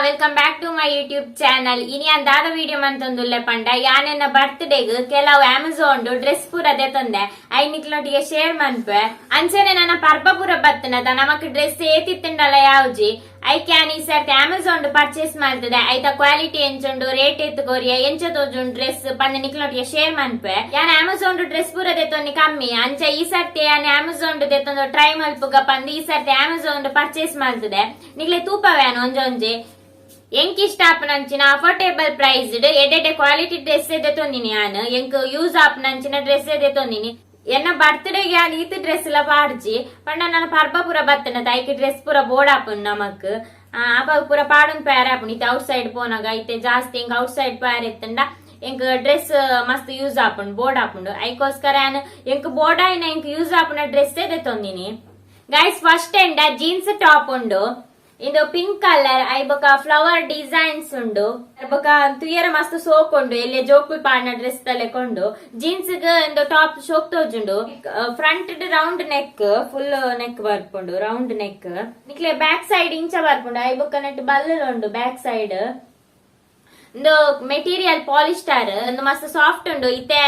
Welcome back to my YouTube channel. ಇನಿ ಅಂದಾದ video ಮಂತೊಂದುಲ್ಲೆ ಪಂಡ ಯಾನೆನ್ನ ಬರ್ತ್ಡೇಗ್ ಕೆಲವು ಅಮೆಝಾನ್ ಡ್ರೆಸ್ ಪೂರ ದೆತೊಂದೆ I ನಿಕ್ಲೊಟ್ಟಿಗೆ ಶೇರ್ ಮನ್ಪೆ. ಅಂಚನೆ ನನ್ನ ಪರ್ಬ ಪೂರ ಬತ್ತನದ ನಮಕ್ ಡ್ರೆಸ್ ಏತಿತ್ತುಂಡಲ ಯಾವ್ಜಿ I can ಈ ಸರ್ತಿ ಅಮೆಝಾನ್ ಪರ್ಚೇಸ್ ಮಾಡ್ತದೆ. ಐತ ಕ್ವಾಲಿಟಿ ಎಂಚುಂಡು, ರೇಟ್ ಎತ್ತು ಕೊರಿಯ, ಎಂಚ ತೋಜುಂಡು ಡ್ರೆಸ್ ಪಂದ ನಿಕ್ಲೊಟ್ಟಿಗೆ ಶೇರ್ ಮನ್ಪೆ. ಯಾನ್ ಅಮೆಝಾನ್ ಡ್ರೆಸ್ ಪೂರ ದೆತೊಂದು ಕಮ್ಮಿ. ಅಂಚ ಈ ಸರ್ತಿ ಯಾನ್ ಅಮೆಝಾನ್ ದೆತೊಂದು ಟ್ರೈ ಮಲ್ಪುಗ ಪಂದ್ ಈ ಸರ್ತಿ ಅಮೆಝಾನ್ ಪರ್ಚೇಸ್ ಮಾಡ್ತದೆ. ನಿಕ್ಲೆ ತೂಪವ್ಯಾನ್ ಒಂಜೊಂಜಿ ಎಂಕ್ ಇಷ್ಟ ಆಪುನಂಚಿನ ಅಫೋರ್ಡೇಬಲ್ ಪ್ರೈಸ್ ಎಡೆಡೆ ಕ್ವಾಲಿಟಿ ಡ್ರೆಸ್ ದೆತೊಂದಿನಿ. ಯಾನ್ ಎಂಕ್ ಯೂಸ್ ಆಪುನಂಚಿನ ಡ್ರೆಸ್ ದೆತೊಂದಿನಿ. ಎನ್ನ ಬರ್ತ್ಡೇಗೆ ಯಾನ್ ಈತ್ ಡ್ರೆಸ್ ಎಲ್ಲ ಪಾಡ್ಜಿ ಪಂಡ ನನ್ನ ಪರ್ಬ ಪೂರ ಬತ್ತನ ಐಕ್ ಡ್ರೆಸ್ ಪೂರ ಬೋಡಾಪುನ್ ನಮಕ್. ಅಪಗ ಪೂರ ಪಾಡೊಂದು ಪೇರೆ ಆಪುಂಡು. ಇತ್ತೆ ಔಟ್ ಸೈಡ್ ಪೋನಾಗ ಇತ್ತೆ ಜಾಸ್ತಿ ಎಂಕ್ ಔಟ್ ಸೈಡ್ ಪೇರ್ ಇತ್ತಂಡ ಎಂಕ್ ಡ್ರೆಸ್ ಮಸ್ತ್ ಯೂಸ್ ಆಪುಂಡು, ಬೋರ್ಡ್ ಆಪುಂಡು. ಐಕೋಸ್ಕರ ಯಾನ್ ಎಂಕ್ ಬೋರ್ಡಾಯಿನ ಎಂಕ್ ಯೂಸ್ ಆಪುನ ಡ್ರೆಸ್ ದೆತೊಂದಿನಿ. ಗೈಸ್, ಫಸ್ಟ್ ಎಂಡ ಜೀನ್ಸ್ ಟಾಪ್ ಉಂಡು. ಇದು ಪಿಂಕ್ ಕಲರ್, I ಬೊಕ ಫ್ಲವರ್ ಡಿಸೈನ್ಸ್ ಉಂಡು. ಬೊಕ ತುಯರ ಮಸ್ತ್ ಸೋಕ್ ಉಂಡು. ಎಲ್ಲಿ ಜೋಕುಲ್ ಪಾಡ್ನ ಡ್ರೆಸ್ ತಲೆಕೊಂಡು ಜೀನ್ಸ್ ಇಂದು ಟಾಪ್ ಶೋಕ್ ತೋಜುಂಡು. Front round neck, full neck ಬರ್ಪುಂಡು. ರೌಂಡ್ ನೆಕ್ ನಿಕ್ಲೆ ಬ್ಯಾಕ್ ಸೈಡ್ ಇಂಚ ಬರ್ಪುಂಡು. I ಬೊಕ ನೆಟ್ ಬಲ್ಲ್ ಉಂಡು ಬ್ಯಾಕ್ ಸೈಡ್. ಇಂದು ಮೆಟೀರಿಯಲ್ ಪಾಲಿಸ್ಟರ್, ಇಂದು ಮಸ್ತ್ ಸಾಫ್ಟ್ ಉಂಡು. ಇತ್ತೆ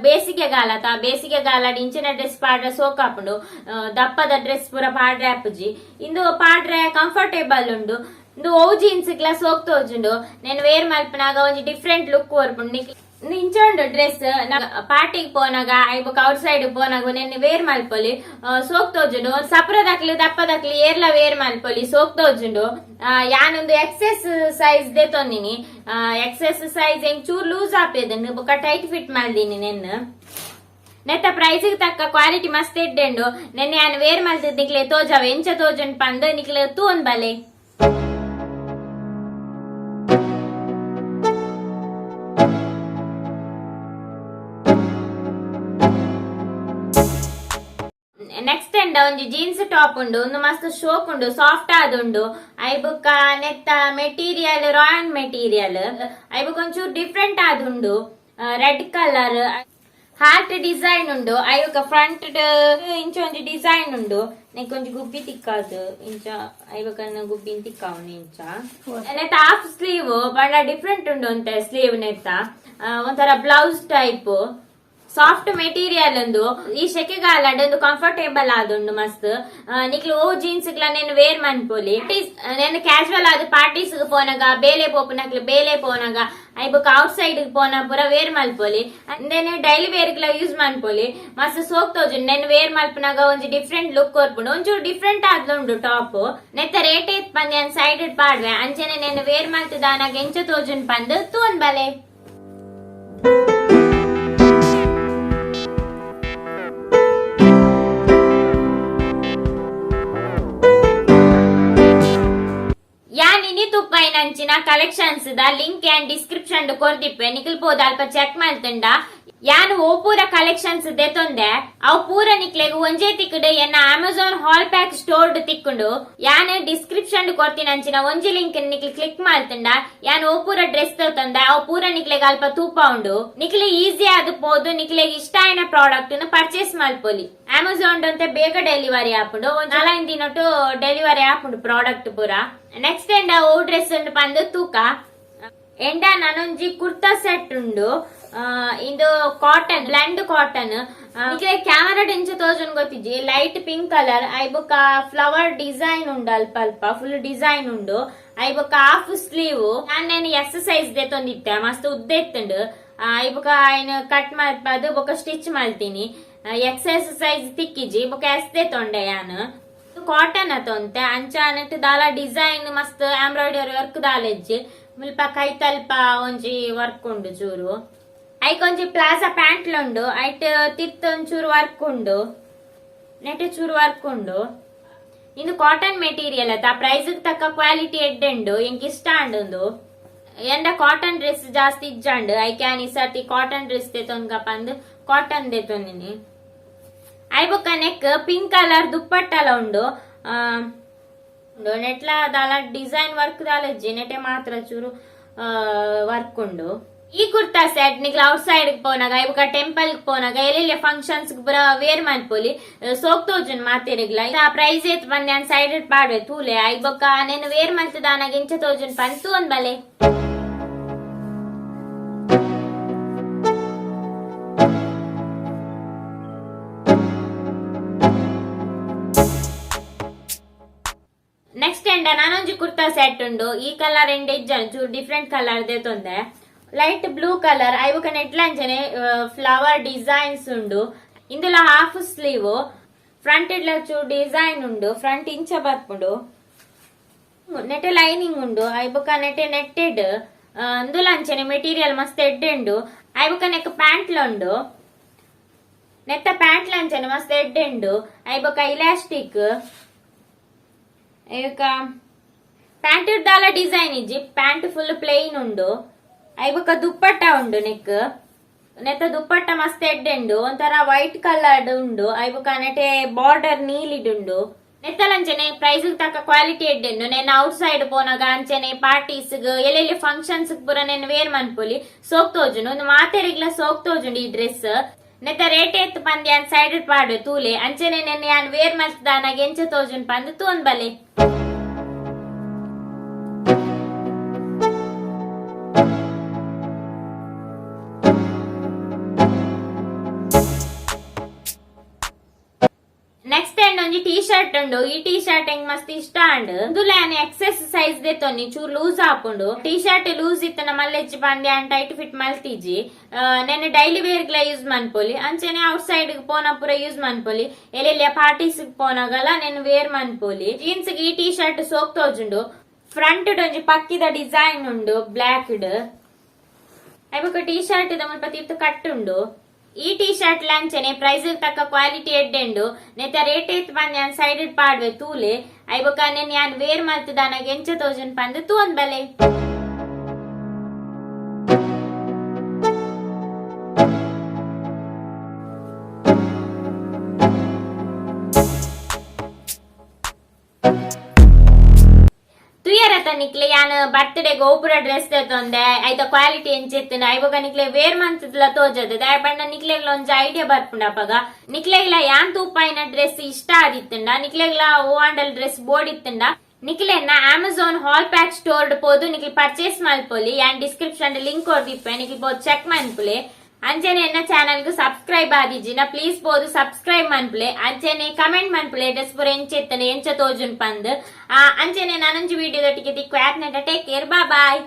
ಬೇಸಿಗೆ ಗಾಲ ತಾ, ಬೇಸಿಗೆ ಗಾಲ ಇಂಚಿನ ಡ್ರೆಸ್ ಪಾಡ್ರೆ ಸೋಕ್ ಆಪುಂಡು. ದಪ್ಪದ ಡ್ರೆಸ್ ಪೂರ ಪಾಡ್ರೆ ಆಪುಜಿ. ಇಂದು ಪಾಡ್ರೆ ಕಂಫರ್ಟೇಬಲ್ ಉಂಡು. ಇಂದು ಓ ಜೀನ್ಸ್ ಗ್ಲಾ ಸೋಕ್ ತೋಜುಂಡು. ನೆನ್ ವೇರ್ ಮಲ್ಪನಾಗ ಒಂಜಿ ಡಿಫ್ರೆಂಟ್ ಲುಕ್ ಕೊರ್ಪುಂಡು. ನಿಕ್ ಇಂದು ಇಂಚ ಉಂಡು ಡ್ರೆಸ್. ಪಾರ್ಟಿಗ್ ಪೋನಾಗ I ಬೊಕ ಔಟ್ ಸೈಡ್ ಪೋನಾಗ ನೆನ್ ವೇರ್ ಮಲ್ಪೊಲಿ, ಸೋಕ್ ತೋಜುಂಡು. ಸಪ್ರದಕ್ಲು ದಪ್ಪದಕ್ಲು ಏರ್ಲ ವೇರ್ ಮಲ್ಪೊಲಿ, ಸೋಕ್ ತೋಜುಂಡು. ಯಾನೊಂದು ಎಕ್ಸೆಸ್ ಸೈಜ್ ದೆತೊಂದಿನಿ. ಎಕ್ಸೆಸ್ ಸೈಜ್ ಎಂಕ್ ಚೂರ್ ಲೂಸ್ ಆಪೇದನ್ನು ಬೊಕ ಟೈಟ್ ಫಿಟ್ ಮಲ್ದಿನಿ ನೆನ್. ನೆತ್ತ ಪ್ರೈಸ್ ತಕ್ಕ ಕ್ವಾಲಿಟಿ ಮಸ್ತ್ ಎಡ್ಡೆಂಡು. ನೆನ್ನೆ ಯಾನ್ ವೇರ್ ಮಲ್ತಿದ್ ನಿಕ್ಲೆ ತೋಜಾವ, ಎಂಚ ತೋಜುಂಡು ಪಂದ್ ನಿಕ್ಲೆ ತೂವೊಂದು ಬಲೆ. ನೆಕ್ಸ್ಟ್ ಎಂಡ ಒಂಜಿ ಜೀನ್ಸ್ ಟಾಪ್ ಉಂಡು. ಒಂದು ಮಸ್ತ್ ಶೋಕ್ ಉಂಡು, ಸಾಫ್ಟ್ ಆದುಂಡು. I ಬುಕ್ಕ ನೆತ್ತ ಮೆಟೀರಿಯಲ್ ರಾಯನ್ ಮೆಟೀರಿಯಲ್. I ಬುಕ್ಕ ಒಂಚೂರು ಡಿಫ್ರೆಂಟ್ ಆದುಂಡು. ರೆಡ್ ಕಲರ್ ಹಾರ್ಟ್ ಡಿಸೈನ್ ಉಂಡು. I ಬುಕ್ಕ ಫ್ರಂಟ್ ಇಂಚ ಒಂಜಿ ಡಿಸೈನ್ ಉಂಡು. ನೆಕ್ ಒಂಜಿ ಗುಬ್ಬಿ ತಿಕ್ಕಾದು ಇಂಚ. I ಬುಕ್ಕ ಗುಬ್ಬಿನ್ ತಿಕ್ಕಾವುನು ಇಂಚ. ನೆತ್ತ ಹಾಫ್ ಸ್ಲೀವ್ ಬಣ್ಣ ಡಿಫ್ರೆಂಟ್ ಉಂಡು ಅಂತೆ. ಸ್ಲೀವ್ ನೆತ್ತ ಒಂಥರ ಬ್ಲೌಸ್ ಟೈಪ್. ಸಾಫ್ಟ್ ಮೆಟೀರಿಯಲ್ ಒಂದು. ಈ ಶೆಕೆಗಾಲ ಒಂದು ಕಂಫರ್ಟೇಬಲ್ ಆದುಂಡು ಮಸ್ತ್. ನಿಕ್ಲು ಓ ಜೀನ್ಸ್ ಗ್ಲ ನೆನ್ ವೇರ್ ಮನ್ಪೊಲಿ. ನೆನ್ ಕ್ಯಾಶುವಲ್ ಆದ್ ಪಾರ್ಟೀಸ್ ಪೋನಾಗ, ಬೇಲೆ ಪೋಪುನಕ್ಲು ಬೇಲೆ ಪೋನಾಗ, I ಬೊಕ ಔಟ್ ಸೈಡ್ ಪೋನ ಪೂರ ವೇರ್ ಮಲ್ಪೊಲಿ. ಅಂದೇನೆ ಡೈಲಿ ವೇರ್ ಗ್ಲ ಯೂಸ್ ಮನ್ಪೊಲಿ. ಮಸ್ತ್ ಸೋಕ್ ತೋಜುಂಡು. ನೆನ್ ವೇರ್ ಮಲ್ಪುನಾಗ ಒಂಜಿ ಡಿಫ್ರೆಂಟ್ ಲುಕ್ ಕೊರ್ಪುಂಡು. ಒಂಚೂರು ಡಿಫ್ರೆಂಟ್ ಆದ್ಲುಂಡು ಟಾಪ್. ನೆತ್ತ ರೇಟ್ ಏತ್ ಪಂದ್ ಯಾನ್ ಸೈಡ್ ಪಾಡ್ವೆ. ಅಂಚನೆ ನೆನ್ ವೇರ್ ಮಲ್ತದಾನಾಗ ಎಂಚ ತೋಜುಂಡು ಪಂದ್ ತೂವೊನ್ ಬಲೆ. ಯಾನ್ ಇನಿ ತುಪ್ಪೈನಂಚಿನ collections the link and description ಕೊರ್ದಿಪ್ಪೆ. ನಿಕಲ್ ಪೋದು ಅಲ್ಪ ಚೆಕ್ ಮಲ್ತುಂಡ ಯಾನ್ ಓ ಪೂರ ಕಲೆಕ್ಷನ್ಸ್ ದೆತೊಂದೆ ಅವು ಪೂರ ನಿಕ್ಲೆಗ್ ಒಂಜೇ ತಿಕ್ಕುಡು ಎನ್ನ ಅಮೆಝಾನ್ ಹಾಲ್ ಪ್ಯಾಕ್ ಸ್ಟೋರ್ಡ್ ತಿಕ್ಕುಂಡು. ಯಾನ್ ಡಿಸ್ಕ್ರಿಪ್ಷನ್ ಕೊರ್ತಿನಂಚಿನ ಒಂಜಿ ಲಿಂಕ್ ನಿಕ್ಲ್ ಕ್ಲಿಕ್ ಮಲ್ತುಂಡ ಯಾನ್ ಓ ಪೂರ ಡ್ರೆಸ್ ತೊಂದೆ ಅವು ಪೂರ ನಿಕ್ಲೆಗ್ ಅಲ್ಪ ತೂಪ ಉಂಡು. ನಿಕ್ಲೆ ಈಸಿ ಆದ್ ಪೋದು ನಿಕ್ಲೆಗ್ ಇಷ್ಟ ಆಯಿನ ಪ್ರಾಡಕ್ಟ್ ನು ಪರ್ಚೇಸ್ ಮಲ್ಪೊಲಿ. ಅಮೆಝಾನ್ ಅಂತೆ ಬೇಗ ಡೆಲಿವರಿ ಆಪುಂಡು. ಒಂಜ್ 4-5 ದಿನಟು ಡೆಲಿವರಿ ಆಪುಂಡು ಪ್ರಾಡಕ್ಟ್ ಪೂರ. ನೆಕ್ಸ್ಟ್ ಎಂಡ ಓ ಡ್ರೆಸ್ ಉಂಡು ಪಂದ್ ತೂಕ. ಎಂಡ ನನೊಂಜಿ ಕುರ್ತಾ ಸೆಟ್ ಉಂಡು. ಇಂದು ಕಾಟನ್, ಬ್ಲೆಂಡ್ ಕಾಟನ್. ನಿಕ್ಲೆ ಕ್ಯಾಮರಾ ಎಂಚ ತೋಜುಂಡು ಗೊತ್ತಿಜ್ಜಿ. ಲೈಟ್ ಪಿಂಕ್ ಕಲರ್, I ಬೊಕ ಫ್ಲವರ್ ಡಿಸೈನ್ ಉಂಡು. ಅಲ್ಪ ಅಲ್ಪ ಫುಲ್ ಡಿಸೈನ್ ಉಂಡು. I ಬೊಕ ಹಾಫ್ ಸ್ಲೀವ್. ನಾನು ಎಸ್ ಸೈಜ್ ದೆತೊಂದಿತ್ತೆ, ಮಸ್ತ್ ಉದ್ದ ಇತ್ತುಂಡು. I ಬೊಕ ಐನ್ ಕಟ್ ಮಲ್ಪದು ಬೊಕ ಸ್ಟಿಚ್ ಮಲ್ತೀನಿ. ಎಕ್ಸೆಸ್ ಸೈಜ್ ತಿಕ್ಕಿಜಿ, ಬೊಕ ಎಸ್ ದೆತೊಂಡೆ ಯಾನ್. ಕಾಟನ್ ಅತೊಂತೆ ಅಂಚ ನೆಟ್ ದಾಲ ಡಿಸೈನ್ ಮಸ್ತ್ ಎಂಬ್ರಾಯ್ಡರಿ ವರ್ಕ್ ದಾಲೆಜ್ಜಿ. ಮುಲ್ಪ ಕೈತಲ್ಪ ಒಂಜಿ ವರ್ಕ್ ಉಂಡು ಚೂರು. ಐಕ್ ಒಂಜಿ ಪ್ಲಾಜಾ ಪ್ಯಾಂಟ್ ಉಂಡು. ಐಟ್ ತಿರ್ತ್ ಒಂಚೂರು ವರ್ಕ್ ಉಂಡು, ನೆಟ್ ಚೂರು ವರ್ಕ್ ಉಂಡು. ಇಂದು ಕಾಟನ್ ಮೆಟೀರಿಯಲ್ ಅತ್ತ, ಪ್ರೈಸ್ ತಕ್ಕ ಕ್ವಾಲಿಟಿ ಎಡ್ಡೆಂಡು. ಎಂಕ್ ಇಷ್ಟ ಅಂಡುಂದು. ಎಂಡ ಕಾಟನ್ ಡ್ರೆಸ್ ಜಾಸ್ತಿ ಇಜ್ಜಾಂಡು. I can ಈ ಸರ್ತಿ ಕಾಟನ್ ಡ್ರೆಸ್ ದೆತೊನ್ಗ ಪಂದ್ ಕಾಟನ್ ದೆತೊಂದಿನಿ. I ಬೊಕ್ಕ ನೆಕ್ ಪಿಂಕ್ ಕಲರ್ ದುಪ್ಪಟ್ಟಲ ಉಂಡು. ಉಂಡು ನೆಟ್ಲ ದಾಲ ಡಿಸೈನ್ ವರ್ಕ್ ದಾಲಜ್ಜಿ, ನೆಟೆ ಮಾತ್ರ ಚೂರು ವರ್ಕ್ ಉಂಡು. ಈ ಕುರ್ತಾ ಸೆಟ್ ನಿಕ್ಲ ಔಟ್ ಸೈಡ್ ಪೋನಾಗ, ಇವಾಗ ಟೆಂಪಲ್ ಪೋನಾಗ, ಎಲ್ಲೆಲ್ಲ ಫಂಕ್ಷನ್ಸ್ ಪೂರ ವೇರ್ ಮನ್ಪೊಲಿ. ಸೋಕ್ ತೋಜುನ್ ಮಾತೆರೆಗ್ಲ. ಪ್ರೈಸ್ ಏತ್ ಬಂದೆ ಅನ್ ಸೈಡ್ ಪಾಡ್ವೆ ತೂಲೆ. I ಬೊಕ್ಕ ನೆನ್ ವೇರ್ ಮಲ್ತದಾನಾಗ ಎಂಚ ತೋಜುನ್ ಪಂದ್ ತೂವೊನ್ ಬಲೆ. ನೆಕ್ಸ್ಟ್ ಎಂಡ ನಾನೊಂಜಿ ಕುರ್ತಾ ಸೆಟ್ ಉಂಡು. ಈ ಕಲರ್ ಎಂಡ ಇಜ್ಜನ್, ಚೂರು ಡಿಫ್ರೆಂಟ್ ಕಲರ್ ತೊಂದೆ. ಲೈಟ್ ಬ್ಲೂ ಕಲರ್, ಐಬೊಕ ನೆಟ್ಲಂಚನೆ ಫ್ಲವರ್ ಡಿಸೈನ್ಸ್ ಉಂಡು. ಇಂದುಲ ಹಾಫ್ ಸ್ಲೀವ್, ಫ್ರಂಟ್ ಇಡ್ಲ ಚೂರು ಡಿಸೈನ್ ಉಂಡು. ಫ್ರಂಟ್ ಇಂಚ ಬರ್ಪುಂಡು. ನೆಟೆ ಲೈನಿಂಗ್ ಉಂಡು. ಐಬೊಕ ನೆಟೆ ನೆಟ್ಟೆಡ್. ಇಂದುಲ ಅಂಚನೆ ಮೆಟೀರಿಯಲ್ ಮಸ್ತ್ ಎಡ್ಡೆ ಉಂಡು. ಐಬೊಕ ನೆಕ್ ಪ್ಯಾಂಟ್ಲ ಉಂಡು. ನೆತ್ತ ಪ್ಯಾಂಟ್ಲ ಅಂಚನೆ ಮಸ್ತ್ ಎಡ್ಡೆ ಉಂಡು. ಐಬೊಕ ಇಲಾಸ್ಟಿಕ್. ಐಬೊಕ ಪ್ಯಾಂಟ್ ದಾಲ ಡಿಸೈನ್ ಇಜ್ಜಿ, ಪ್ಯಾಂಟ್ ಫುಲ್ ಪ್ಲೇನ್ ಉಂಡು. ಐಬೊಕ ದುಪ್ಪಟ್ಟ ಉಂಡು ನೆಕ್. ನೆತ್ತ ದುಪ್ಪಟ್ಟ ಮಸ್ತ್ ಎಡ್ಡೆ ಉಂಡು. ಒಂಥರ ವೈಟ್ ಕಲರ್ ಉಂಡು. ಐಬೊಕ ನೆಟೆ ಬಾರ್ಡರ್ ನೀಲಿಡುಂಡು. ನೆತ್ತಲಂಚನೆ ಪ್ರೈಸ್ ತಕ್ಕ ಕ್ವಾಲಿಟಿ ಎಡ್ಡೆ ಉಂಡು. ನೆನ್ ಔಟ್ ಸೈಡ್ ಪೋನಾಗ, ಅಂಚನೆ ಪಾರ್ಟೀಸ್, ಎಲ್ಲೆಲ್ಲಿ ಫಂಕ್ಷನ್ಸ್ ಪೂರ ನೆನ್ ವೇರ್ ಮನ್ಪೊಲಿ. ಸೋಕ್ ತೋಜುಂಡು. ಒಂದು ಮಾತೆರೆಗ್ಲ ಸೋಕ್ ತೋಜುಂಡು ಈ ಡ್ರೆಸ್. ನೆತ್ತ ರೇಟ್ ಏತ್ ಪಂದ್ ಯಾನ್ ಸೈಡ್ ಪಾಡು ತೂಲೆ. ಅಂಚನೆ ನೆನ್ ಯಾನ್ ವೇರ್ ಮಲ್ತದಾನಾಗ ಎಂಚ ತೋಜುನ್ ಪಂದ್ ತೂನ್ ಬಲೆ. ನೆಕ್ಸ್ಟ್ ಎಂಡ್ ಒಂಜಿ ಟೀ ಶರ್ಟ್ ಉಂಡು. ಈ ಟೀ ಶರ್ಟ್ ಎಂಗ್ ಮಸ್ತ್ ಇಷ್ಟ ಅಂಡ್. ಇಂದುಲ ಯಾನ್ ಎಕ್ಸೆಸ್ ಸೈಜ್ ದೆತ್ತೊನ್ನಿ, ಚೂರ್ ಲೂಸ್ ಆಪುಂಡು. ಟೀ ಶರ್ಟ್ ಲೂಸ್ ಇತ್ತನ ಮಲ್ಲೆಜ್ಜಿ ಪಂದ್ ಯಾನ್ ಟೈಟ್ ಫಿಟ್ ಮಲ್ತಿಜಿ. ನೆನ್ ಡೈಲಿ ವೇರ್ ಗ್ಲ ಯೂಸ್ ಮನ್ಪೊಲಿ. ಅಂಚನೆ ಔಟ್ ಸೈಡ್ ಪೋನ ಪೂರ ಯೂಸ್ ಮನ್ಪೊಲಿ. ಎಲ್ಲೆಲ್ಲ ಪಾರ್ಟೀಸ್ ಪೋನಾಗಲ ನೆನ್ ವೇರ್ ಮನ್ಪೊಲಿ. ಜೀನ್ಸ್ ಈ ಟೀ ಶರ್ಟ್ ಸೋಕ್ ತೋಜುಂಡು. ಫ್ರಂಟ್ ಒಂಜಿ ಪಕ್ಕಿದ ಡಿಸೈನ್ ಉಂಡು ಬ್ಲಾಕ್ ಡ್. ಐಬೊಕ ಟೀ ಶರ್ಟ್ ದ ಮುಲ್ಪ ತಿರ್ತ್ ಕಟ್ ಉಂಡು. ಈ ಟೀ ಶರ್ಟ್ ಲಂಚನೆ ಪ್ರೈಸ್ ತಕ್ಕ ಕ್ವಾಲಿಟಿ ಎಡ್ಡೆ ಉಂಡು. ನೆತ್ತ ರೇಟ್ ಏತ್ ಪಂದ್ ಯಾನ್ ಸೈಡ್ ಪಾಡ್ವೆ ತೂಲೆ. ಐಬೊಕ ನೆನ್ ಯಾನ್ ವೇರ್ ಮಲ್ತದಾನಾಗ ಎಂಚ ತೋಜುನ್ ಪಂದ್ ತೂವೊನ್ ಬಲೆ. ತುಯರತ ನಿಕ್ಲೆ ಯಾನ್ ಬರ್ತ್ಡೇ ಗೋಪುರ ಡ್ರೆಸ್ ತೊಂದೆ, ಐತ ಕ್ವಾಲಿಟಿ ಎಂಚಿತ್ತುಂಡು, ಐಬೊಕ ನಿಕ್ಲೆ ವೇರ್ ಮಂತದ್ಲ ತೋಜದ. ದಾಯ ಪಂಡ ನಿಕ್ಲೆಗ್ಲ ಒಂಜಿ ಐಡಿಯಾ ಬರ್ಪುಂಡು. ಅಪಗ ನಿಕ್ಲೆಗ್ಲ ಯಾನ್ ತೂಪಾಯಿನ ಡ್ರೆಸ್ ಇಷ್ಟ ಆದಿತ್ತುಂಡ, ನಿಕ್ಲೆಗ್ಲ ಓ ಆಂಡಲ್ ಡ್ರೆಸ್ ಬೋಡಿತ್ತುಂಡ, ನಿಕ್ಲೆನ ಅಮೆಝಾನ್ ಹಾಲ್ ಪ್ಯಾಕ್ ಸ್ಟೋರ್ ಪೋದು ನಿಕ್ಲೆ ಪರ್ಚೇಸ್ ಮಲ್ಪೊಲಿ. ಯಾನ್ ಡಿಸ್ಕ್ರಿಪ್ಷನ್ ಲಿಂಕ್ ಕೊರ್ದಿಪ್ಪೆ, ನಿಕ್ಲೆ ಪೋದು ಚೆಕ್ ಮನ್ಪುಲೆ. ಅಂಚನೆ ಎನ್ನ ಚಾನಲ್ ಗೂ ಸಬ್ಸ್ಕ್ರೈಬ್ ಆದಿಜ್ಜಿನ ಪ್ಲೀಸ್ ಪೋದು ಸಬ್ಸ್ಕ್ರೈಬ್ ಮನ್ಪುಲೆ. ಅಂಚನೆ ಕಮೆಂಟ್ ಮನ್ಪುಲೆ ಡ್ರೆಸ್ ಪೂರ ಎಂಚೆತ್ತನೆ, ಎಂಚ ತೋಜುನ್ ಪಂದ್. ಅಂಚನೆ ನಾನೊಂಜಿ ವಿಡಿಯೋ ದೊಟ್ಟಿಗೆ ತಿಕ್ಕು. ಆತ್ನೆಟ ಟೇಕ್ ಕೇರ್, ಬಾಯ್.